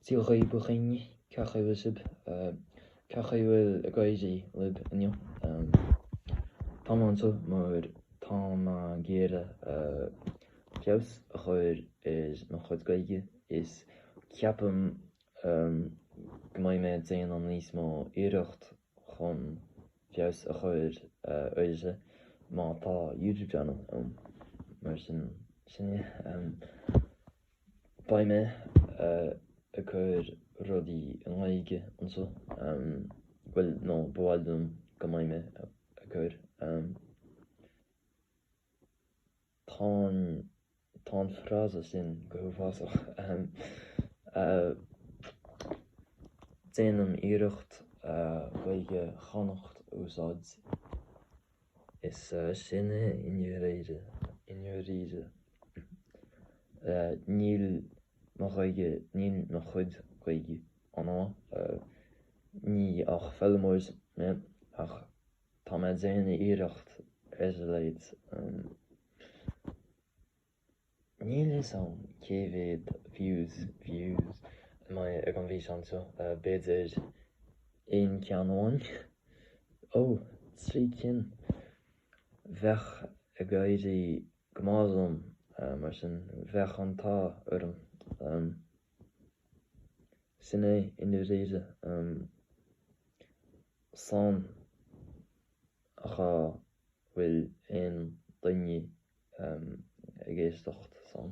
Dia dhaoibh a dhaoine, cén chaoi a bhfuil sibh? Cén chaoi a bhfuil ag éirí libh inniu? Tá mé anseo mar tá mé ag iarraidh feabhas a chur ar mo chuid Gaeilge is ceapaim go mbeidh mé ag déanamh níos mó iarracht chun feabhas a chur uirthi má tá YouTube channel agam. Mar sin, sin é. Beidh mé ag cur rudaí i nGaeilge anseo, bhuel nó ba mhaith liom go mbeidh mé ag cur. Tá an, tá an frása sin go huafásach. Déanaim iarracht Gaeilge Chonnacht a úsáid. Is sin é i ndáiríre, i ndáiríre. Níl mo Ghaeilge, níl mo chuid Gaeilge an-mhaith. Ní ach foghlaimeoir mé ach tá mé ag déanamh iarracht ar a laghad. Níl fhios a'm cé mhéad views, views, a mbeidh ag an bhfíseán seo, b'fhéidir aon ceann amháin? Ó, 3 cinn! Bheadh ag éirí go maith liom mar sin, bheadh an t-ádh orm. Sin é i ndáiríre. Slán a dá bhfuil aon duine ag éisteacht. Slán.